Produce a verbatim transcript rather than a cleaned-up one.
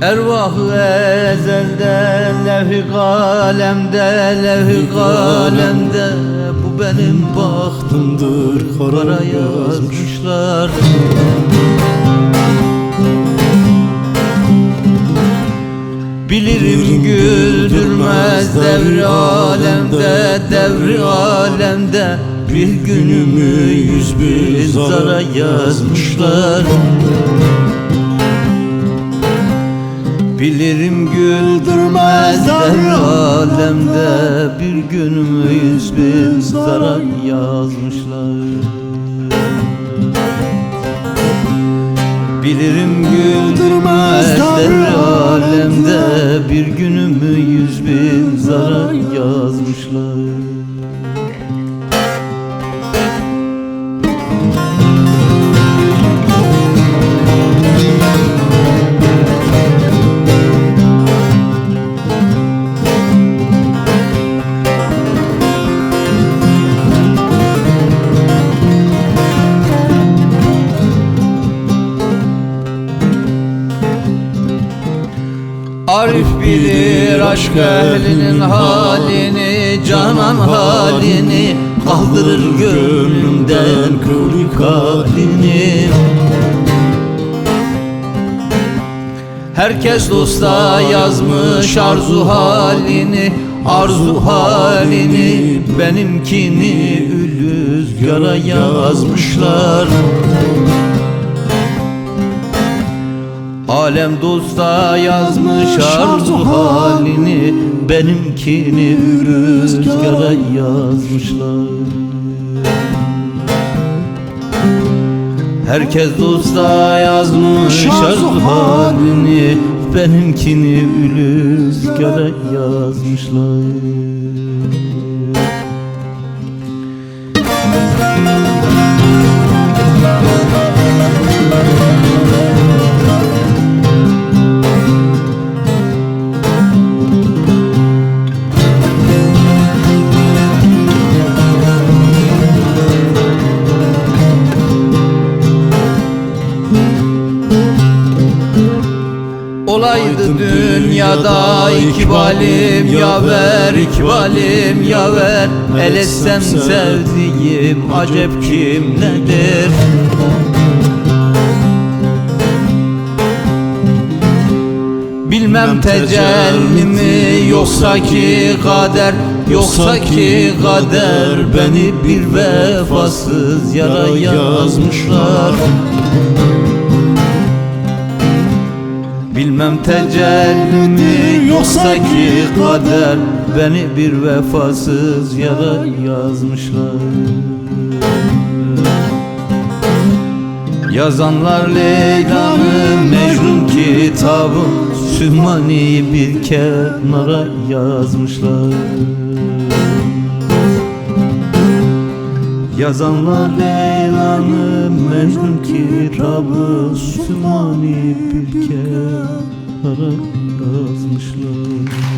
Erwahı ezelde levh-i kalemde, levh-i kalemde bu benim bahtımdır, kara yazmışlar. Bilirim güldürmez devri alemde, devri alemde bir günümü yüz bin zara yazmışlar. Bilirim güldürmez devri alemde bir günümü yüz bin zara yazmışlar. Bilirim güldürmez devri alemde bir günümü yüz bin zara yazmışlar. Arif bilir aşk ehlinin halini, canan halini, kaldırır gönlümden köylü halini. Herkes dosta yazmış arzu halini, arzu halini, benimkini ülü rüzgara yazmışlar. Alem dosta yazmış arzu halini, benimkini rüzgara yazmışlar. Herkes dosta yazmış arzu halini, benimkini rüzgara yazmışlar. Olaydı dünyada ikbalim yaver, ikbalim yaver. El etsem sevdiğim acep kim nedir? Bilmem tecelli mi yoksa ki kader, yoksa ki kader beni bir vefasız yara yazmışlar. Bilmem tecelli mi yoksa ki kader beni bir vefasız yara yazmışlar. Yazanlar Leyla'nı Mecnun kitabı Sümmani bir kenara yazmışlar. Yazanlar Leyla'nı Mecnun kitabı Sümmani bir kenara yazmışlar.